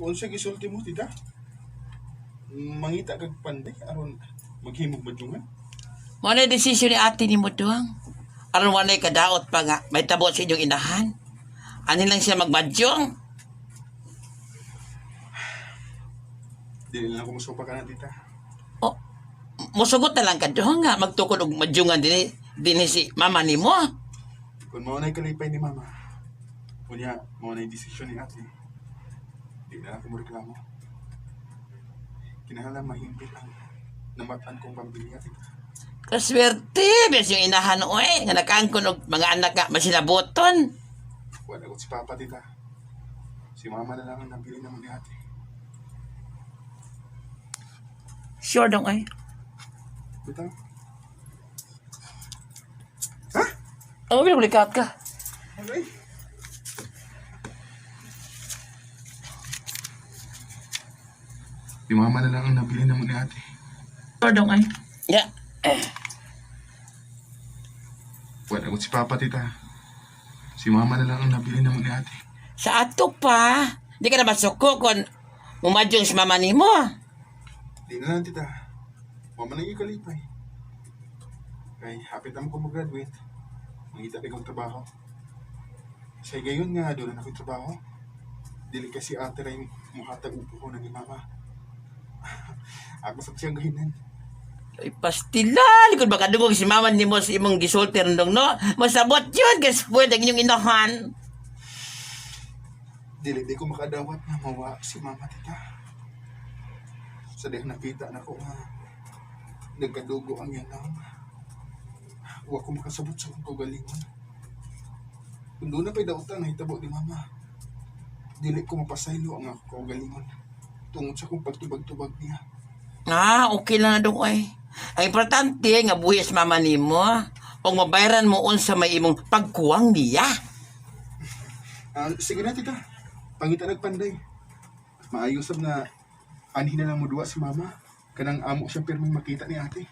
Unsa gisulti mo, tita? Mangita kag panday aron maghimog madyungan? Mao na desisyon ni ate nimo, duang. Aron walay kadaot pa nga may tabo sa inyong inahan. Ani lang siya magmadyong. Dili na ako musupa ka na, tita. Oh, musugot na lang ka, duang, nga magtukod og madyungan dinhi dinhi si mama nimo. Kung mao na'y kalipay ni mama, unya mao na'y desisyon ni ate, di na ako moreklamo. Kinahanglan mahimpit ang namatan kong pamilya, tita. Kaswerte, bes yung inahan oy, nga nakaangkon og mga anak nga masinaboton. Wala ko si papa, tita. Si mama na lang ang nabili naman ni ate. Sure dong ay. Bitaw. Ha? Oh, likat ka. Okay. Si mama na lang ang nabili naman ni ate. Sure dong ay. Yeah. Wala ko si papa, tita. Si mama na lang ang nabili naman ni ate. Sa ato pa, di ka na masuko kung mumadyong si mama nimo. Di na lang, tita. Mama na yung kalipay. Kay hapit naman ko mag-graduate. Mangita rin kong trabaho. Sa gayon nga, doon na ako'y trabaho. Dili kasi ate rin muhatag upo ko na ni mama. Ako sa siyang gahinan. Ay, pastila, likod baka dugog si mama nimo sa imong gisulti rondong no. Masabot yun, kasi pwede ang inyong inahan. Dili di ko makadawat na mawa si mama, tita. Sa dihang nakita na ko nga nagkadugo ang yanang. Wa ko makasabot sa akong kaugalingon. Kung doon na pa'y dautan nahitabo ni mama. Dili ko mapasaylo ang akong kaugalingon tungod sa akong pagtubag-tubag niya. Ah, okay lang na dong ay. Ang importante nga buhi si mama nimo. Ug mabayaran mo unsa may imong pagkuwang niya. Ah, sige na, tita. Pangita nagpanday. Maayo sab nga anhi na lang mo duwa si mama. Kanang amo siyang pirming makita ni ate.